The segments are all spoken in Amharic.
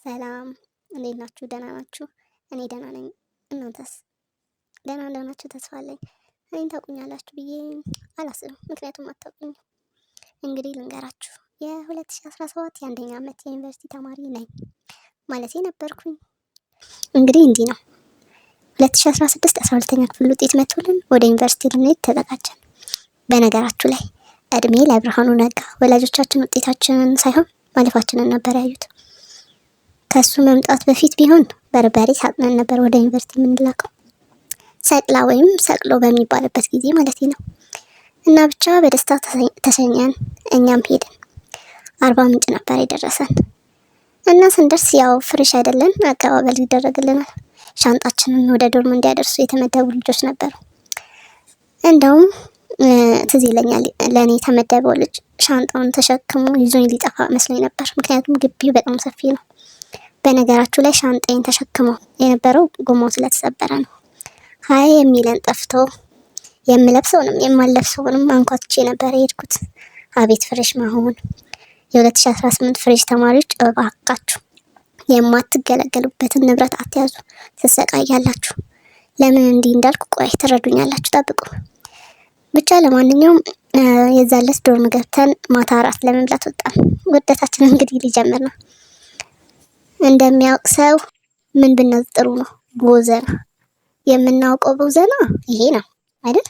ሰላም እንዴት ናችሁ? ደህና ናችሁ? እኔ ደህና ነኝ። እናንተስ ደህና እንደሆናችሁ ተስፋ አለኝ። እኔን ታውቁኛላችሁ ብዬ አላስብም፣ ምክንያቱም አታውቁኝም። እንግዲህ ልንገራችሁ፣ የ2017 የአንደኛ ዓመት የዩኒቨርሲቲ ተማሪ ነኝ ማለቴ ነበርኩኝ። እንግዲህ እንዲህ ነው፣ 2016 12ኛ ክፍል ውጤት መጥቶልን ወደ ዩኒቨርሲቲ ልንሄድ ተዘጋጀን። በነገራችሁ ላይ እድሜ ለብርሃኑ ነጋ፣ ወላጆቻችን ውጤታችንን ሳይሆን ማለፋችንን ነበር ያዩት። ከሱ መምጣት በፊት ቢሆን በርበሬ ሳጥነን ነበር ወደ ዩኒቨርሲቲ የምንላከው። ሰቅላ ወይም ሰቅሎ በሚባልበት ጊዜ ማለት ነው። እና ብቻ በደስታ ተሰኘን፣ እኛም ሄድን። አርባ ምንጭ ነበር የደረሰን። እና ስንደርስ ያው fresh አይደለን፣ አቀባበል ይደረግልናል። ሻንጣችንን ወደ dorm እንዲያደርሱ የተመደቡ ልጆች ነበሩ። እንደውም ትዝ ይለኛል፣ ለእኔ የተመደበው ልጅ ሻንጣውን ተሸክሞ ይዞኝ ሊጠፋ መስሎኝ ነበር። ምክንያቱም ግቢው በጣም ሰፊ ነው። በነገራችሁ ላይ ሻንጣዬን ተሸክሞ የነበረው ጎማው ስለተሰበረ ነው። ሀይ የሚለን ጠፍቶ የምለብሰውንም የማልለብሰውንም አንኳትቼ ነበር የሄድኩት። አቤት fresh መሆን! የ2018 fresh ተማሪዎች፣ እባካችሁ የማትገለገሉበትን ንብረት አትያዙ፣ ትሰቃያላችሁ። ለምን እንዲህ እንዳልኩ ቆይ ትረዱኛላችሁ፣ ጠብቁ። ብቻ ለማንኛውም የዛን ዕለት dorm ገብተን ማታ እራት ለመብላት ወጣን። ውርደታችን እንግዲህ ሊጀምር ነው። እንደሚያውቅ ሰው ምን ብናዝ ጥሩ ነው? ቦዘና። የምናውቀው ቦዘና ይሄ ነው አይደል?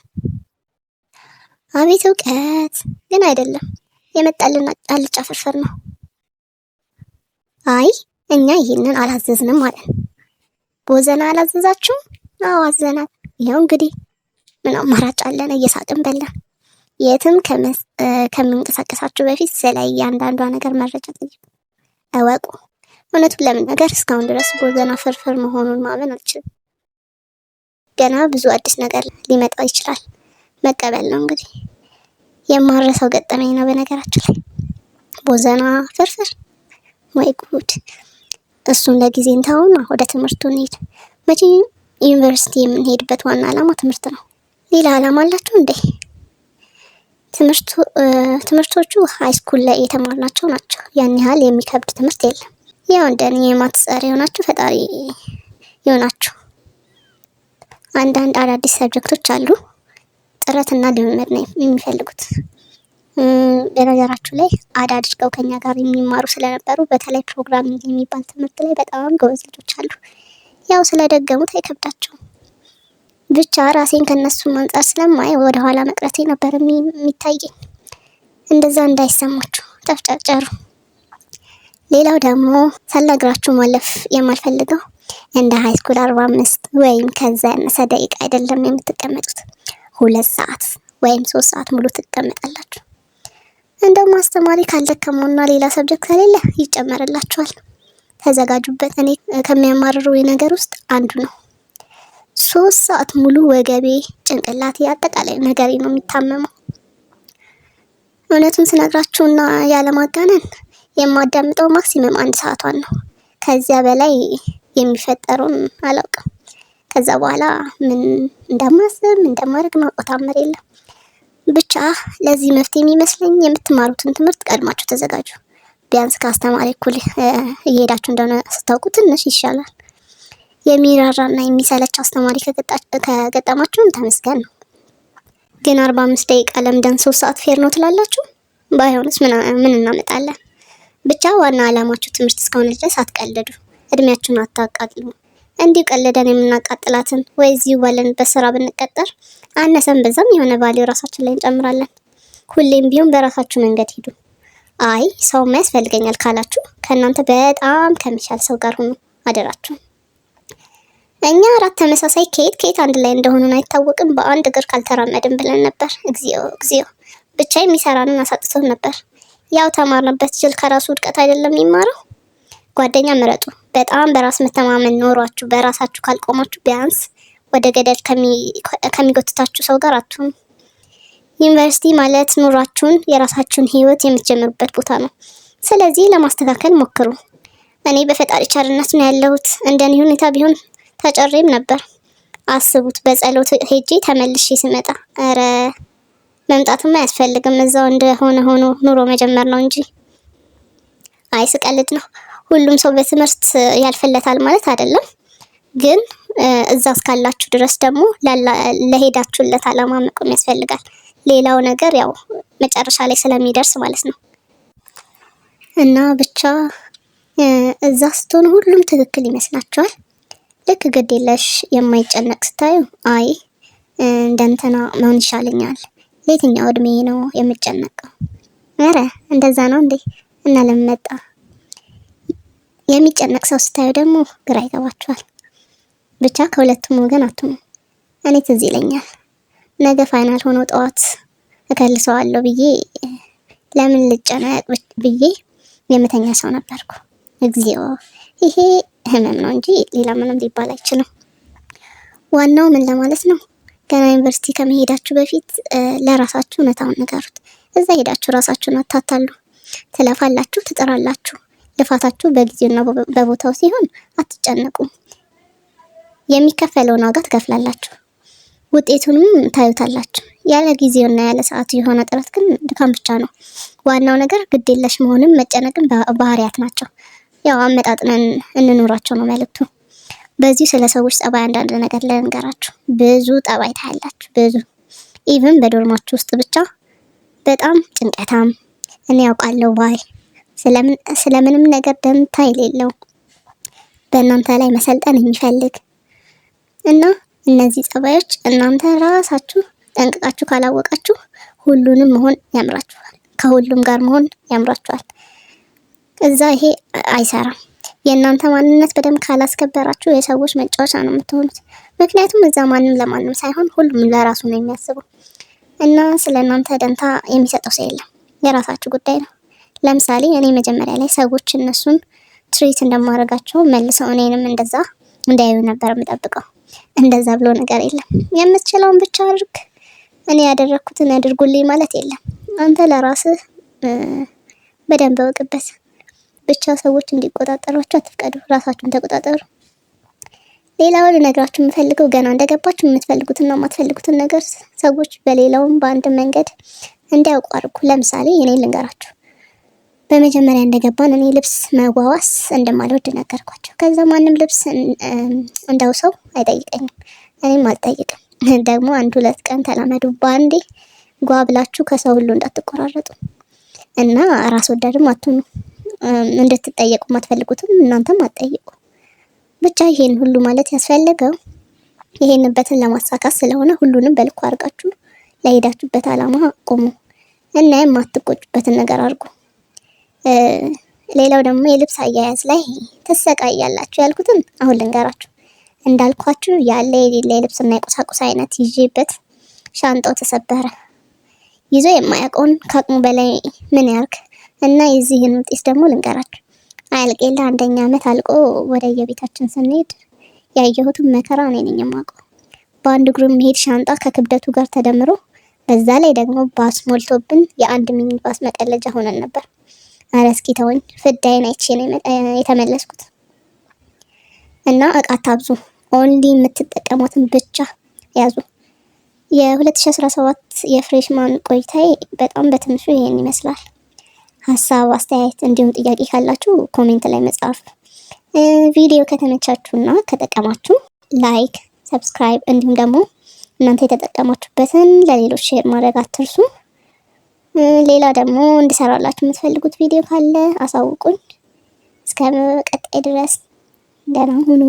አቤት እውቀት! ግን አይደለም፣ የመጣልን አልጫ ፍርፍር ነው። አይ፣ እኛ ይሄንን አላዘዝንም አለን። ቦዘና አላዘዛችሁም? አዎ አዘናል። ይኸው እንግዲህ ምን አማራጭ አለን? እየሳቅን በላን። የትም ከምንቀሳቀሳችሁ በፊት ስለ እያንዳንዷ ነገር መረጃ ጠይቁ፣ እወቁ። እውነቱን ለመናገር እስካሁን ድረስ ቦዘና ፍርፍር መሆኑን ማመን አልችልም። ገና ብዙ አዲስ ነገር ሊመጣ ይችላል። መቀበል ነው እንግዲህ። የማረሰው ገጠመኝ ነው በነገራችን ላይ፣ ቦዘና ፍርፍር፣ ወይ ጉድ! እሱን ለጊዜ እንተውና ወደ ትምህርቱ እንሂድ። መቼም ዩኒቨርሲቲ የምንሄድበት ዋና ዓላማ ትምህርት ነው። ሌላ ዓላማ አላችሁ እንዴ? ትምህርቶቹ high school ላይ የተማርናቸው ናቸው። ያን ያህል የሚከብድ ትምህርት የለም። ያው እንደኔ የ maths ጸር የሆናችሁ ፈጣሪ ይሆናችሁ። አንዳንድ አዳዲስ subject ኦች አሉ። ጥረትና ልምምድ ነው የሚፈልጉት። በነገራችሁ ላይ add አድርገው ከኛ ጋር የሚማሩ ስለነበሩ በተለይ programming የሚባል ትምህርት ላይ በጣም ጎበዝ ልጆች አሉ። ያው ስለደገሙት አይከብዳቸውም። ብቻ ራሴን ከነሱም አንጻር ስለማይ ወደኋላ መቅረቴ ነበር የሚታየኝ። እንደዛ እንዳይሰማችሁ ተፍጨርጨሩ። ሌላው ደግሞ ሳልነግራችሁ ማለፍ የማልፈልገው፣ እንደ high school 45 ወይም ከዛ ያነሰ ደቂቃ አይደለም የምትቀመጡት። 2 ሰዓት ወይም 3 ሰዓት ሙሉ ትቀመጣላችሁ። እንደውም አስተማሪ ካልደከመውና ሌላ subject ከሌለ ይጨመርላችኋል። ተዘጋጁበት። እኔ ከሚያማርሩ ነገር ውስጥ አንዱ ነው። 3 ሰዓት ሙሉ ወገቤ፣ ጭንቅላቴ፣ አጠቃላይ ነገሬ ነው የሚታመመው። እውነቱን ስነግራችሁና ያለማጋነን የማዳምጠው maximum አንድ ሰዓቷን ነው። ከዚያ በላይ የሚፈጠረውን አላውቅም። ከዛ በኋላ ምን እንደማስብ፣ ምን እንደማደርግ ማውቀው ታምር የለም። ብቻ ለዚህ መፍትሄ የሚመስለኝ የምትማሩትን ትምህርት ቀድማችሁ ተዘጋጁ። ቢያንስ ከአስተማሪ እኩል እየሄዳችሁ እንደሆነ ስታውቁ ትንሽ ይሻላል። የሚራራና የሚሰለች አስተማሪ ከገጠማችሁም ተመስገን ነው። ግን 45 ደቂቃ ለምደን 3 ሰዓት fair ነው ትላላችሁ? ባይሆንስ ምን እናመጣለን? ብቻ ዋና ዓላማችሁ ትምህርት እስከሆነ ድረስ አትቀልዱ፣ እድሜያችሁን አታቃጥሉ። እንዲሁ ቀልደን የምናቃጥላትን ወይ እዚሁ ባለንበት ስራ ብንቀጠር አነሰን በዛም የሆነ value ራሳችን ላይ እንጨምራለን። ሁሌም ቢሆን በራሳችሁ መንገድ ሂዱ። አይ፣ ሰውማ ያስፈልገኛል ካላችሁ ከእናንተ በጣም ከሚሻል ሰው ጋር ሁኑ፣ አደራችሁ። እኛ አራት ተመሳሳይ ከየት ከየት አንድ ላይ እንደሆኑን አይታወቅም። በአንድ እግር ካልተራመድን ብለን ነበር። እግዚኦ እግዚኦ! ብቻ የሚሰራንን አሳጥቶን ነበር። ያው ተማርንበት። ጅል ከራሱ ውድቀት አይደለም የሚማረው። ጓደኛ ምረጡ። በጣም በራስ መተማመን ኖሯችሁ በራሳችሁ ካልቆማችሁ ቢያንስ ወደ ገደል ከሚጎትታችሁ ሰው ጋር አትሁኑ። ዩኒቨርሲቲ ማለት ኑሯችሁን፣ የራሳችሁን ህይወት የምትጀምሩበት ቦታ ነው። ስለዚህ ለማስተካከል ሞክሩ። እኔ በፈጣሪ ቸርነት ነው ያለሁት። እንደኔ ሁኔታ ቢሆን ተጨሬም ነበር። አስቡት፣ በጸሎት ሄጄ ተመልሼ ስመጣ፣ ኧረ መምጣትም አያስፈልግም፣ እዛው እንደሆነ ሆኖ ኑሮ መጀመር ነው እንጂ። አይ፣ ስቀልድ ነው። ሁሉም ሰው በትምህርት ያልፍለታል ማለት አይደለም። ግን እዛ እስካላችሁ ድረስ ደግሞ ለሄዳችሁለት አላማ መቆም ያስፈልጋል። ሌላው ነገር ያው መጨረሻ ላይ ስለሚደርስ ማለት ነው። እና ብቻ እዛ ስትሆኑ ሁሉም ትክክል ይመስላችኋል። ልክ ግድ የለሽ የማይጨነቅ ስታዩ አይ እንደንተና መሆን ይሻለኛል፣ ለየትኛው እድሜ ነው የምጨነቀው? ኧረ እንደዛ ነው እንዴ? እና ለምን መጣ? የሚጨነቅ ሰው ስታዩ ደግሞ ግራ ይገባችኋል። ብቻ ከሁለቱም ወገን አትሁኑ። እኔ ትዝ ይለኛል ነገ final ሆኖ ጠዋት እከልሰዋለሁ ብዬ ለምን ልጨነቅ ብዬ የምተኛ ሰው ነበርኩ። እግዚኦ፣ ይሄ ህመም ነው እንጂ ሌላ ምንም ሊባል አይችልም። ዋናው ምን ለማለት ነው፣ ገና ዩኒቨርሲቲ ከመሄዳችሁ በፊት ለራሳችሁ እውነታውን ንገሩት። እዛ ሄዳችሁ ራሳችሁን አታታሉ። ትለፋላችሁ፣ ትጥራላችሁ። ልፋታችሁ በጊዜውና በቦታው ሲሆን አትጨነቁም። የሚከፈለውን ዋጋ ትከፍላላችሁ፣ ውጤቱንም ታዩታላችሁ። ያለ ጊዜውና ያለ ሰዓቱ የሆነ ጥረት ግን ድካም ብቻ ነው። ዋናው ነገር ግዴለሽ መሆንም መጨነቅም ባህሪያት ናቸው። ያው አመጣጥነን እንኑራቸው ነው መልእክቱ። በዚሁ ስለ ሰዎች ጸባይ አንዳንድ ነገር ልንገራችሁ። ብዙ ጠባይ ታያላችሁ። ብዙ even በ dorm ኣችሁ ውስጥ ብቻ በጣም ጭንቀታም፣ እኔ ያውቃለሁ ባይ፣ ስለምንም ነገር ደንታ የሌለው፣ በእናንተ ላይ መሰልጠን የሚፈልግ እና እነዚህ ጸባዮች እናንተ ራሳችሁ ጠንቅቃችሁ ካላወቃችሁ ሁሉንም መሆን ያምራችኋል። ከሁሉም ጋር መሆን ያምራችኋል። እዛ ይሄ አይሰራም። የእናንተ ማንነት በደንብ ካላስከበራችሁ የሰዎች መጫወቻ ነው የምትሆኑት። ምክንያቱም እዛ ማንም ለማንም ሳይሆን ሁሉም ለራሱ ነው የሚያስበው እና ስለ እናንተ ደንታ የሚሰጠው ሰው የለም። የራሳችሁ ጉዳይ ነው። ለምሳሌ እኔ መጀመሪያ ላይ ሰዎች እነሱን treat እንደማደርጋቸው መልሰው እኔንም እንደዛ እንዳያዩ ነበር የምጠብቀው። እንደዛ ብሎ ነገር የለም። የምትችለውን ብቻ አድርግ። እኔ ያደረግኩትን ያድርጉልኝ ማለት የለም። አንተ ለራስህ በደንብ እወቅበት። ብቻ ሰዎች እንዲቆጣጠሯችሁ አትፍቀዱ። ራሳችሁን ተቆጣጠሩ። ሌላው ልነግራችሁ የምፈልገው ገና እንደገባችሁ የምትፈልጉትና የማትፈልጉትን ነገር ሰዎች በሌላውም በአንድ መንገድ እንዲያውቁ አድርጉ። ለምሳሌ እኔ ልንገራችሁ። በመጀመሪያ እንደገባን እኔ ልብስ መዋዋስ እንደማልወድ ነገርኳቸው። ከዛ ማንም ልብስ እንደው ሰው አይጠይቀኝም፣ እኔም አልጠይቅም። ደግሞ አንድ ሁለት ቀን ተላመዱ። በአንዴ ጓ ብላችሁ ከሰው ሁሉ እንዳትቆራረጡ እና ራስ ወዳድም አትሁኑ። እንድትጠየቁ አትፈልጉትም፣ እናንተም አትጠይቁ። ብቻ ይሄን ሁሉ ማለት ያስፈለገው ይሄንበትን ለማሳካት ስለሆነ ሁሉንም በልኩ አድርጋችሁ ለሄዳችሁበት አላማ ቁሙ እና የማትቆጩበትን ነገር አድርጉ። ሌላው ደግሞ የልብስ አያያዝ ላይ ትሰቃያላችሁ ያልኩትን አሁን ልንገራችሁ። እንዳልኳችሁ ያለ የሌለ የልብስና የቁሳቁስ አይነት ይዤበት ሻንጣው ተሰበረ። ይዞ የማያውቀውን ከአቅሙ በላይ ምን ያርግ እና የዚህን ውጤት ደግሞ ልንገራችሁ። አያልቅ የለ አንደኛ ዓመት አልቆ ወደ የቤታችን ስንሄድ ያየሁትን መከራ እኔ ነኝ የማውቀው። በአንድ እግሩ የሚሄድ ሻንጣ ከክብደቱ ጋር ተደምሮ በዛ ላይ ደግሞ ባስ ሞልቶብን የአንድ ሚኒ ባስ መቀለጃ ሆነን ነበር። ኧረ እስኪ ተወኝ፣ ፍዳዬን አይቼ ነው የተመለስኩት። እና እቃ አታብዙ፣ only የምትጠቀሙትን ብቻ ያዙ። የ2017 የ freshman ቆይታዬ በጣም በትንሹ ይሄን ይመስላል። ሀሳብ፣ አስተያየት እንዲሁም ጥያቄ ካላችሁ comment ላይ መጻፍ። ቪዲዮ ከተመቻችሁና ከጠቀማችሁ like፣ subscribe እንዲሁም ደግሞ እናንተ የተጠቀማችሁበትን ለሌሎች share ማድረግ አትርሱ። ሌላ ደግሞ እንድሰራላችሁ የምትፈልጉት ቪዲዮ ካለ አሳውቁኝ። እስከ ቀጣይ ድረስ ደህና ሁኑ።